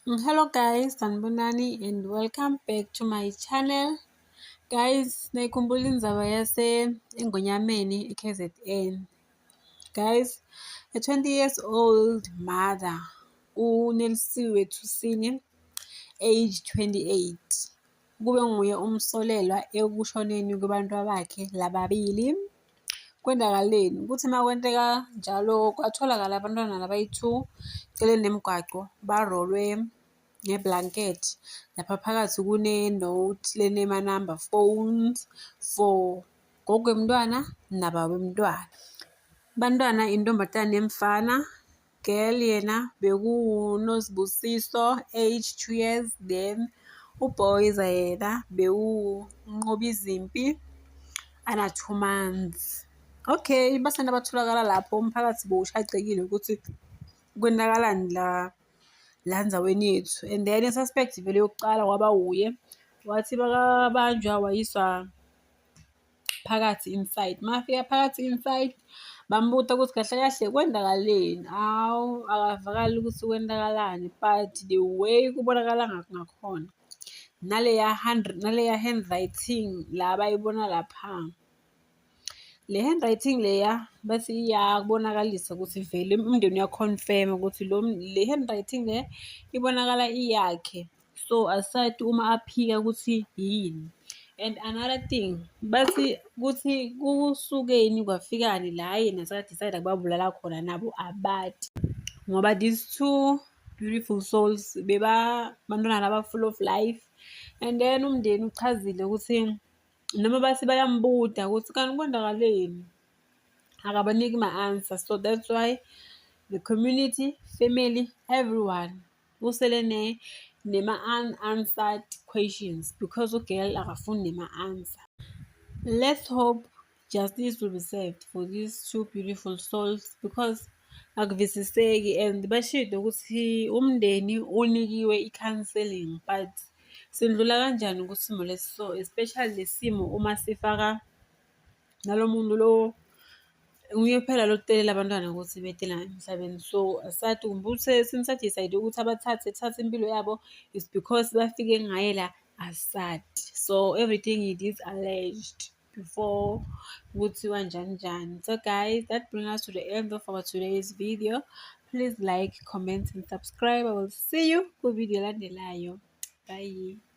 Hello guys, sanibonani and welcome back to my channel. Guys, nayikhumbula indzaba yase eNgonyameni e-KZN. Guys, a 20 years old mother, uNelisiwe Thusini, age 28, kube nguye umsolelwa ekushoneni kwabantwabakhe lababili. Kwenzakaleni? Kuthi uma kwenteka njalo kwatholakala abantwana labayi-two eceleni nemgwaco barolwe nge-blanket. Lapha phakathi kune-note lenema-number phones for gogo wemntwana nababa wemntwana. Bantwana intombazane nemfana. Girl yena bekuwuNozibusiso age 2 years, then u-boy yena bewuNqobizimpi ana 2 months. Okay, basanda batholakala lapho umphakathi bowushaqekile ukuthi kwenzakalani la la endzaweni yethu. And then i-suspect vele yokucala kwaba wuye, wathi bakabanjwa wayiswa phakathi inside. Makafika phakathi inside bambuta ukuthi kahle kahle kwenzakaleni. Awu, akavakali ukuthi kwenzakalani, but the way kubonakala ngakhona naleya naleya handwriting la abayibona lapha, le handwriting leya bathi iyakubonakalisa ukuthi vele umndeni uya-confirm-a ukuthi lo le handwriting le ibonakala iyakhe. So aside uma aphika ukuthi yini. And another thing, bathi kuthi kusukeni kwafikani la yena seka-decide-a ukubabulala khona nabo abati. Ngoba these two beautiful souls beba bantwana laba full of life. And then umndeni uchazile ukuthi noma bathi bayambuta ukuthi kanti kwenzakaleni, akabaniki ma-answer. So that's why the community, family, everyone usele nema-unanswered questions because u-girl akafuni nema-answer. Let's hope justice will be served for these two beautiful souls because akuvisiseki and bashilo ukuthi umndeni unikiwe i-counselling, but sindlula kanjani kusimo lesi, so especially le simo uma sifaka nalo muntu lo nguye phela lo otelela abantwana ukuthi bete la emhlabeni. So asathi kumbe since a-decide ukuthi abathathe ethathe impilo yabo is because bafike ngaye la, asati. So everything it is alleged before kuthiwa njani njani. So guys, that brings us to the end of our today's video. Please like, comment and subscribe. I will see you ku-video elandelayo. Bye.